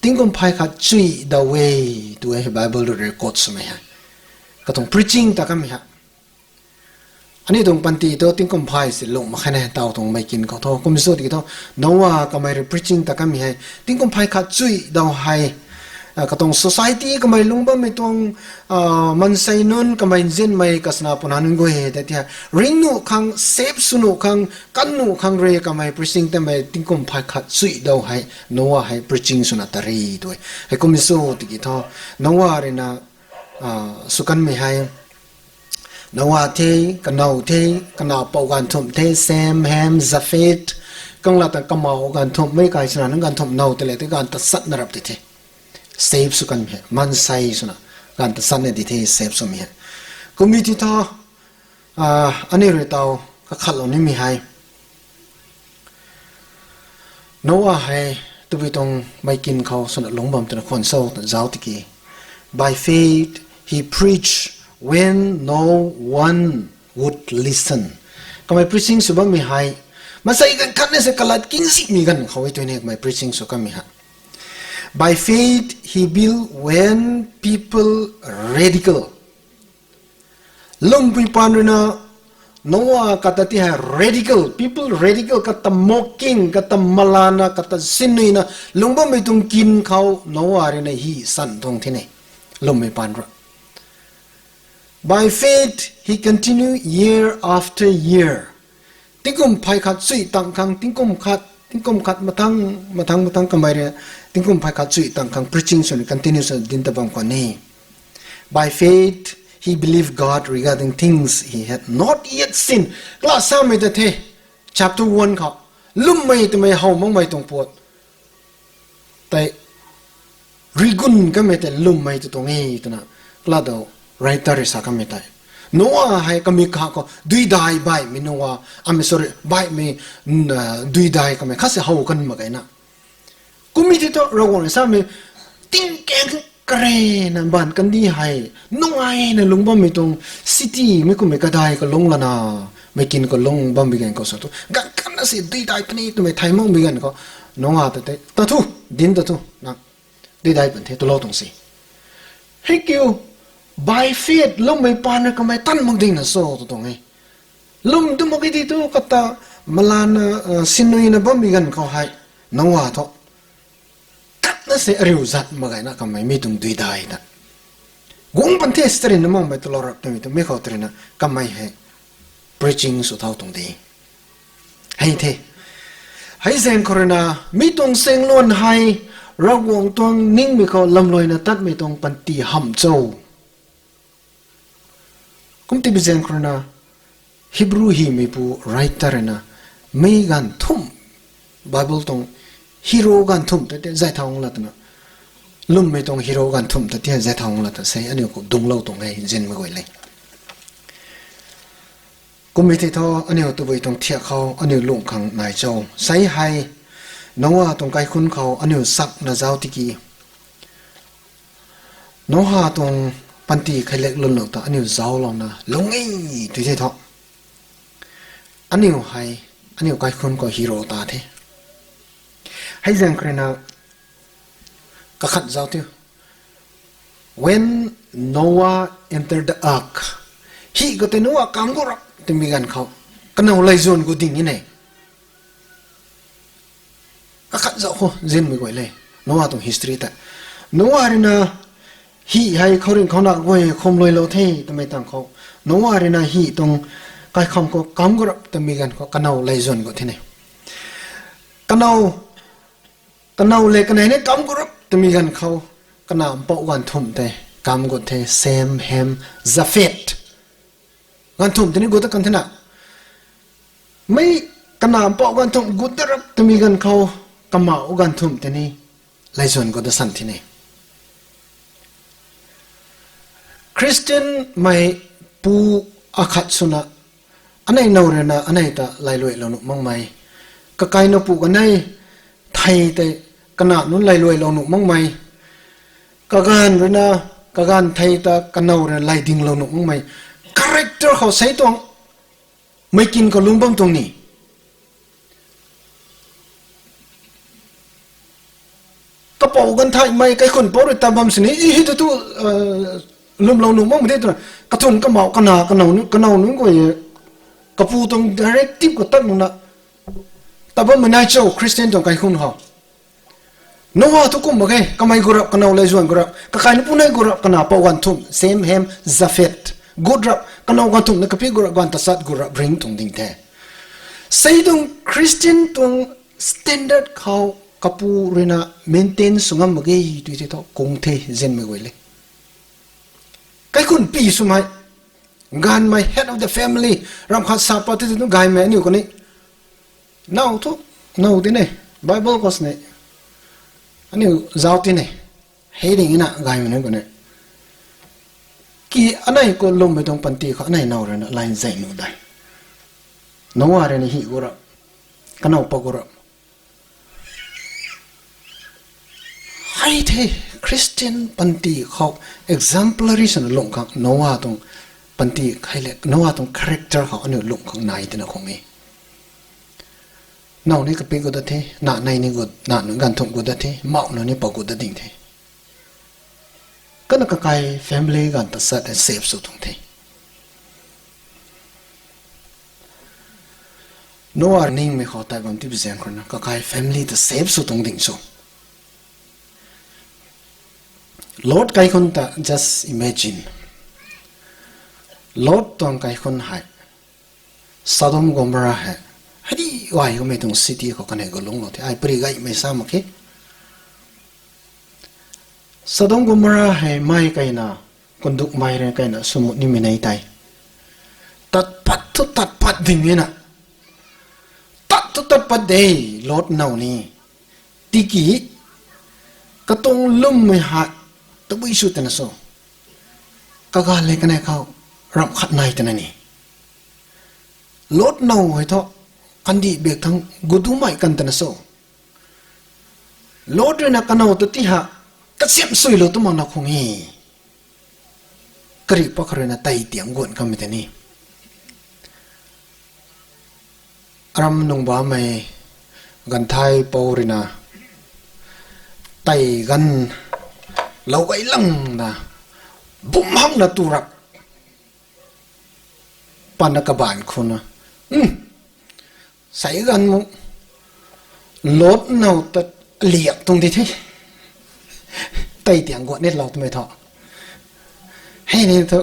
Tingkum phay khat chui daw e, tu e Bible rui record swmei hei. Katuang preaching ta kamei hei. Aniu tuang panty tu tingkum phay si lungc mak khe ne, taw tuang meic kin khou thu. Kum sw tiki thu, Noah kamei rui preaching ta kamei hei tingkum phay khat chui daw hei, katuang society kamei lungc bammei tuang maansei nunc kamei nzianmei kasna puna nunc guay tei ti hei ringnuh khang, save sw nuh khang, kan nuh khang rui kamei preaching tamei tingkum phay khat chui daw hei Noah hei preaching swna ta ri tu e. Hei kum sw tiki thu, Noah ruina sw kanmei hei, Noah the, kanow the, kanow pou ganv thumh the, Shem, Ham, Japheth, kang la tang kamau ganv thumh, mei kai swna nunc ganv thumh now tei le tei gaanv tachatna rap ti the. Save sw kanmei hei, maansei swna gaanv tachatna di the, save swmei hei. Kum e ti thu, aniu rui taw kakhatlou nimei hei, Noah hei tabui tuang meic kin khou swna lungc bam twna khwan cho tw zauc tiki, by faith he preached when no one would listen. Kamei preaching sw bammei hei, maansei ganv khat na se kalat kinzihmei ganv khou e tu ne kamei preaching sw kanmei hei. By faith, he built when people radical. Lwmpui paan ruina Noah kata ti hei radical, people radical, kata mocking, kata malana, kata sinuina lungc bammei tuang kin khou Noah ruina hi san tuang thine. Lwmpui paan rui. By faith, he continued year after year. Tingkum phey khat chui tang khang, tingkum khat, tingkum khat mathang, mathang, mathang kamei rui, tingkum phey khat chui tang khang preaching swn continue swn dinc ta bam khwan e. By faith, he believed God regarding things he had not yet seen. Kala samei ta the, chapter one khou, lwmmei twmei how makmei tuang puat tei, rigun kamei tei lwmmei tu tuang e twna, kala dou writer rui sa kamei tei. Noah hei kamei kha khou duidai baihmei Noah, amei sorry, baihmei, duidai kamei khat se how kan mak ge na. Kummei ti thu Ravguangc rui samei, tingkeng karena baanv kandih hei, nungaina lungc bammei tuang city mei kummei kadai kalungc lana, mei kin kalungc bammei ganv khou sa thu, ganv kanna si duidai puni twmei thay makmei ganv khou, Noah ta tei, ta thu, dinc ta thu, na, duidai pan the twlou tuang se. Hei kiu, by faith, lwmmei paan rui kamei tan mak dingna so tu tuang e. Lwm tu mak ge ti thu kata malana, sinuina bammei ganv khou hei, Noah thu katna se ariu zat mak gayna kamei mi tuang duidai ta. Guang pan the si tarina makmei twlou rap twmei tu mi khou tarina kamei hei preaching sw thau tuang de. Hei the. Hei zaeng khou ruina, mi tuang sengluan hei, Ravguangc tuang ningmei khou lamluaina tatmei tuang panty hamh cho. Kum ti bi zaeng khou ruina, Hebrew hymeipu writer ruina, mei ganv thumh, Bible tuang hero ganv thumh ta tei zay thau la twna, lwmmei tuang hero ganv thumh ta tei zay thau la ta sei aniu khou dungclou tuang e, zinmei guay le. Kummei thei thu aniu tabui tuang thiak khou aniu lungh khang nai cho. Sei hei, Noah tuang kaikhunc khou aniu sakna zauc tiki, Noah tuang panty kheiliak lwnlou ta aniu zauclouna lung e tui the thu, aniu hei, aniu kaikhunc khou hero ta the. Hei zaeng khou ruina, kakhat zauc tiu. When Noah entered the ark, hi khou tei Noah kam gu rap twmei ganv khou, kanow laizuan gu ding e ne. Kakhat zauc khou zinmei guay le, Noah tuang history ta. Noah ruina hi hei khouringh khou na guay khum luailou the twmei tang khou, Noah ruina hi tuang kaikham khou kam gu rap twmei ganv khou kanow laizuan gu the ne. Kanow, kanow le kanei ni kam gu rap twmei ganv khou, kana mpouh ganv thumh tei kam gut the, Shem, Ham, Japheth. Ganv thumh tei ni gut ta kan thena. Mei kana mpouh ganv thumh gut ta rap twmei ganv khou, kamauh ganv thumh tei ni laizuan gut ta san the ne. Christian mei pu akhat swna, anei now ruina anei ta lailuailou nuh makmei, kakaina pu kanei thei tei kana nunc lailuailou nuh makmei, kaganv ruina, kaganv thei ta kanow ruina lai dinglou nuh makmei, character khou sei tuang, meic kin khou lungc bam tuang ni. Kapou ganv theimei kaikhunc pou rui tat bam sini, i hei tu tu, lwmlou nuh makmei de twna, kathumh kamauh kana, kanow nunc, kanow nunc guay, kapu tuang directive khou tat makna, tat bammei nai cho Christian tuang kaikhunc khou. Noah thu kum mak ge, kamei gu rap, kanow laizuan gu rap, kakaina pu nei gu rap, kana pou ganv thumh, Shem, Ham, Japheth, gut rap, kanow ganv thumh na kapi gu rap, ganv tachat gu rap ringc tuang ding the. Sei tuang Christian tuang standard khou kapu ruina maintain sw ngam mak ge tui the thu kung the zinmei guay le. Kaikhunc pi swmei, gaanvmei, head of the family, ram khat sa pat the tu gaymei aniu khou ni. Now thu, now tei ne, Bible khou sini, aniu zauc tei ne, hei ding na gaymei nunc khou ni. Ki anei khou lwmmei tuang panty khou anei now ruina line zay nuh dai. Noah ruina hi gu rap, kanow pa gu rap. Hei the Christian panty khou exemplary swna lungh khang Noah tuang panty kheiliak, Noah tuang character khou aniu lungh khang nai twna khang e. Now ni kapik gut dat the, na nei ni gut, na nunc ganv thumh gut dat the, mauh nunc ni pa gut dat ding the. Kana kakai family ganv ta sat e save sw tuang the. Noah ningmei khou tei bam ti bizaeng khou na kakai family ta save sw tuang ding sw. Lot kaikhun ta just imagine. Lot tuang kaikhun hei Sodom Gomorrah hei, hei di gay kamei tuang city khou kanei gu lungclou the, ai pari gaymei sa mak khe. Sodom Gomorrah hei mei kaina, kundukmei rui kaina swmut nimei nei tei, tat pat thu tat pat ding e na. Tat thu tat pat de, Lot now ni. Tiki, katuang lwmmei hei, tabui sw twna so. Kaga le kanei khou, ramh khat nai twna ni. Lot now hei thu, kandih bak thang gudumei kan twna so. Lot rui na kanow ta ti ha, kasiam suilou tu mak na khung e. Kari pa kha rui na tei tiang guan kamei tei ni. Aram nung bammei ganvthai pou rui na tei ganv lou gay lang na bum hak na tu rak pana kabaanc khou na, sei ganv mu Lot now ta liak tuang di the. Tei tiang guat ni lou twmei thu, hei ni thu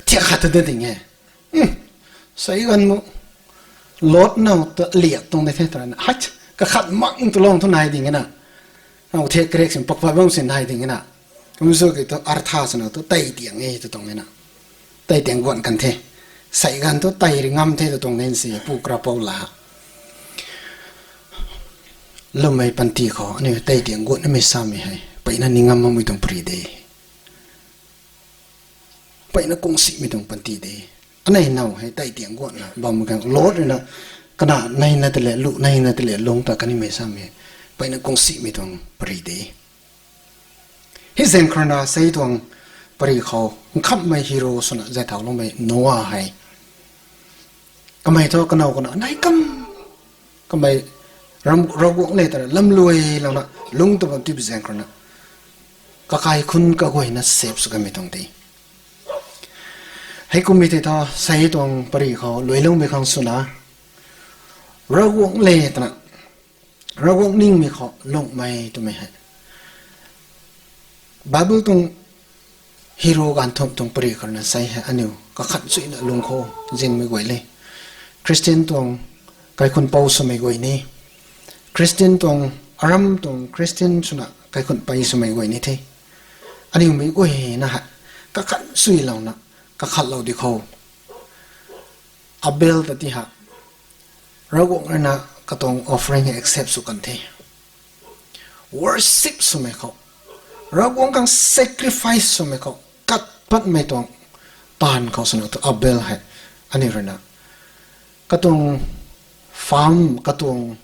thiak khat tu da ding e. Sei ganv mu Lot now ta liak tuang di the twna, hei, kakhat mang tu lung thu nai ding e na. Now the karek sin pakpat bam sin nai ding e na. Kum sw ki thu artha swna thu tei tiang e tu tuang e na. Tei tiang guan kan the. Sei ganv thu tei ri ngam the tu tuang nen si pu kra pou la. Lwmmei panty khou aniu tei tiang guatnamei samei hei peyna ni ngam makmei tuang pari de. Peyna kungsimei tuang panty de. Anei now hei tei tiang guatna bam khang Lot rui na kana neina tei le lu neina tei le lung ta kanimei samei peyna kungsimei tuang pari de. Hei zaeng khou rui na sei tuang pari khou nkhamhmei hero swna zay thau loumei Noah hei, kamei thu kanow kana nei kam, kamei Ravguangc le ta lamluai louna lungc ta bam ti bizaeng khou rui na kakai khun kaguayna save sw kamei tuang de. Hei kummei tei thu sei tuang pari khou luailoumei khang swna Ravguangc le twna, Ravguangc ningmei khou lungmei twmei hei Bible tuang hero ganv thumh tuang pari khou rui na sei hei aniu kakhan suina lung khou zinmei guay le. Christian tuang kaikhun pou swmei guay ni, Christian tuang, aram tuang Christian swna kaikhun pei swmei guay ni the. Aniu mei guayna hei kakhan suilouna kakhatlou di khou Abel ta ti ha, Ravguangc rui na katuang offering hei accept sw kan the. Worship swmei khou, Ravguangc khang sacrifice swmei khou kat patmei tuang taanv khou swna tu Abel hei aniu rui na katuang farm, katuang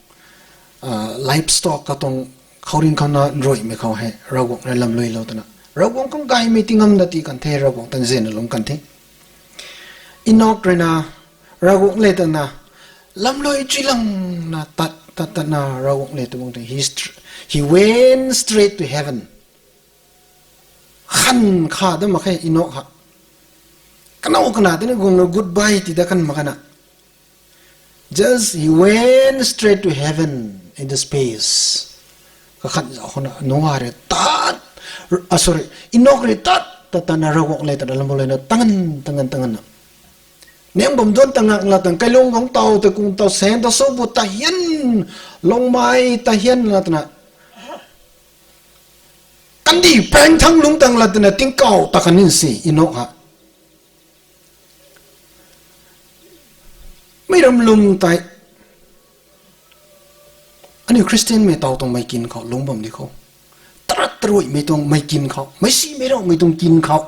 livestock, katuang khouringh khou na nruimei khou hei Ravguangc rui lamluailou twna Ravguangc khang gaymei ti ngam da ti kan the, Ravguangc ta nzianna lungc kan the. Enok rui na Ravguangc le twna lamluai chuilangna tat tat tatna Ravguangc le tu bang the, he went straight to heaven. Khan kha da mak khe Enok ha. Kanow kana tei ni guangna goodbye ti da kan mak kana. Just he went straight to heaven in the space. Kakhat zauc khou na Noah rui tat, ah, sorry, Enok rui tat tat tatna Ravguangc le twna lamluaina tangan tangan tangan na. Niang bam duan ta ngak la tang kailung guang taw ta kung taw sen ta so bu ta hian, lungmei ta hian la twna kandih paeng thang lungc tang la twna tingkauh ta kan nin si Enok ha. Meic ram lwm tei aniu Christianmei taw tuang mei kin khou lungc bam di khou, tarat taruimei tuang mei kin khou, meic simei raumei tuang kin khou,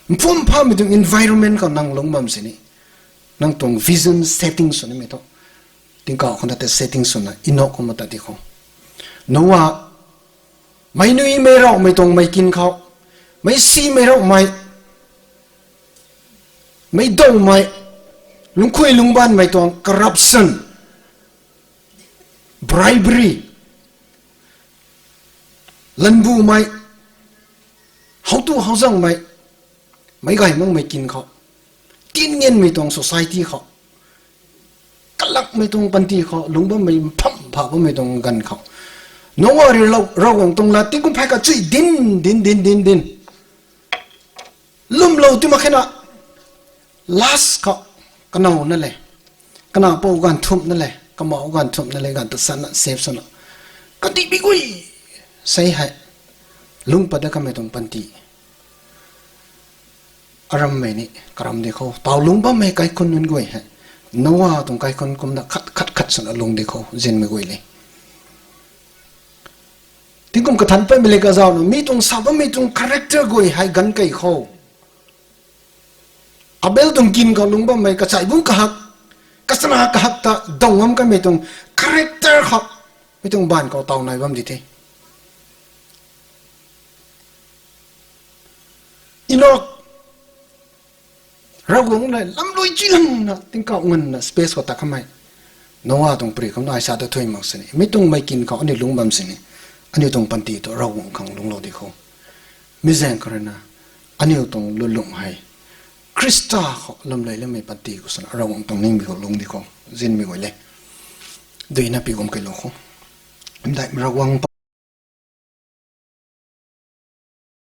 mphum phamei tuang environment khou nang lungc bam sini, nang tuang vision setting sw nimei thu tingkauh khou na tei setting swna Enok kumna ta di khou, Noah, meic nuimei raumei tuang mei kin khou, meic simei raumei, meic dawmei, lungkhui lungcbaanvmei tuang corruption, Bribery, lanbumei, howtu howzangmei, meic gay makmei kin khou, tinnianmei tuang society khou, kalakmei tuang panty khou, lungc bammei mpham pha bammei tuang ganv khou, Noa rui Ravguangc tuang lat tingkum phay khat chui din, din, din, din, din lwmlou ti mak khe na, last khou, kanow na le, kanac pou ganv thumh na le, kamau ganv thumh na le, ganv ta sana save swna, kandih bi guay, sei hei, lungc pat dat kamei tuang panty, arammei ni karam di khou, taw lungc bammei kaikhunc nunc guay hei, Noa tuang kaikhunc kumna khat khat khat swna lungc di khou zinmei guay le. Tingkum kathanc patmei le kazauhna mi tuang sa bammei tuang character guay hei ganv kei khou, Abel tuang kin khou lungc bammei kachai bungc kahak, kachana kahak ta dawngam kamei tuang character khou, mi tuang baanv khou taw nai bam di the. Enok, Ravguangc nai lamlui chuilangna tingkauh nganvna space khou ta kamei, Noa tuang pary khou nai sa ta thuy mak sini, mi tuang mei kin khou aniu lungc bam sini, aniu tuang panty tu Ravguangc khang lungclou di khou, mi zaeng khou rui na, aniu tuang lulung hei, Khrista khou lamlui lamei panty khou swna Ravguangc tuang ningmei khou lungc di khou zinmei guay le. Duina pi kum keylou khou, mdai Ravguangc